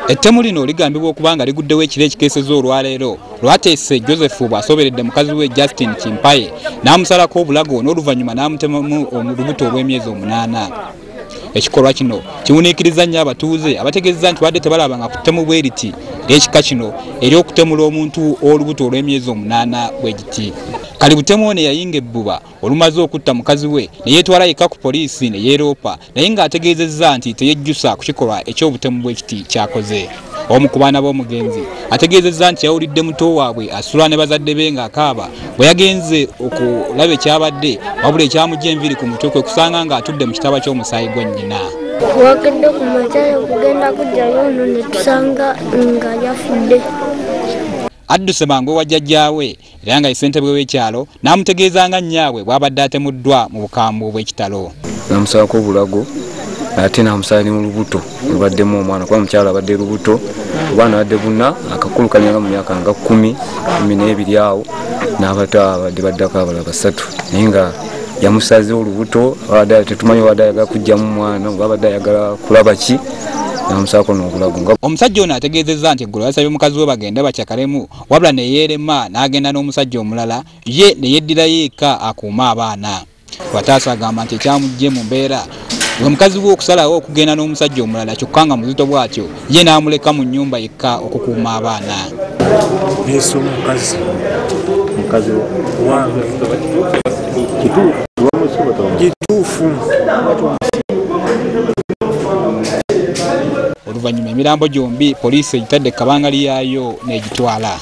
Ettemu lino ligambibwa okuba nga liguddewo ekiro ekikeesezza olwaleero lwateese Joseph bw'asoberedde mukazi we Justin Kimpaye n'amusalako obulago n'oluvannyuma n'amutemamu olubuto olw'emyezi 8. Ekikolwa kino kiwuniikiriza nnyo abatuuze abategeezezza nti badde tebalabanga ku ttemu bwe riti ery'ekika kino ery'okutemula omuntu olubuto olw'emyezi 8 bwe giti. Kali butemu ono yayinga ebbuba olumaze okutta mukazi we ne yeetwala yekka ku poliisi ne yeeroopa naye ng'ategeezezza nti teyejjusa ku kikolwa eky'obutemu bw'ekiti kyakoze. Omu ku baana b'omugenzi ategeezezza nti yawulidde muto waabwe asula ne bazadde be ng'akaaba bwe yagenze okulaba ekyabadde wabula ekyamugya enviiri ku mutwe kwe kusanga ng'atudde mu kitaba ky'omusaayi gwa nnyina. Wakedde ku makya okugenda kujjayo ono ne tusanga nga yafudde. Adduse mangu wa jjajjaawe era nga ye ssentebe w'ekyalo n'amutegeeza nga nnyaabwe bw'abadde atemuddwa mu bukambwe bw'ekitalo. Namusalako obulago ate n'amusala ne mu lubuto lubaddemu omwana kuba mukyala abadde lubuto, obwana abadde buna, akakulu kalina mu myaka nga 10, 12 awo, n'abato abadde baddako abalala 3 naye nga yamusaze olubuto, abadde tetumanyi obadde ayagala kuggyamu mwana oba abadde ayagala kulaba ki, n'amusalako n'obulago. Omusajja ono ategeezezza nti eggulo yasabye mukazi we bagende bakyakalemu wabula ne yeerema n'agenda n'omusajja omulala ye ne yeddirayo eka akuume abaana. Wataasa agamba nti ekyamuggye mu mbeera gwe mukazi we okusalawo okugenda n'omusajja omulala kyokka nga muzito bw'atyo ye n'amuleka mu nnyumba yekka okukuuma abaana. Neese omukazi wange kituufu. Oluvannyuma emirambo gyombi poliisi egitadde kabangali yaayo n'egitwala.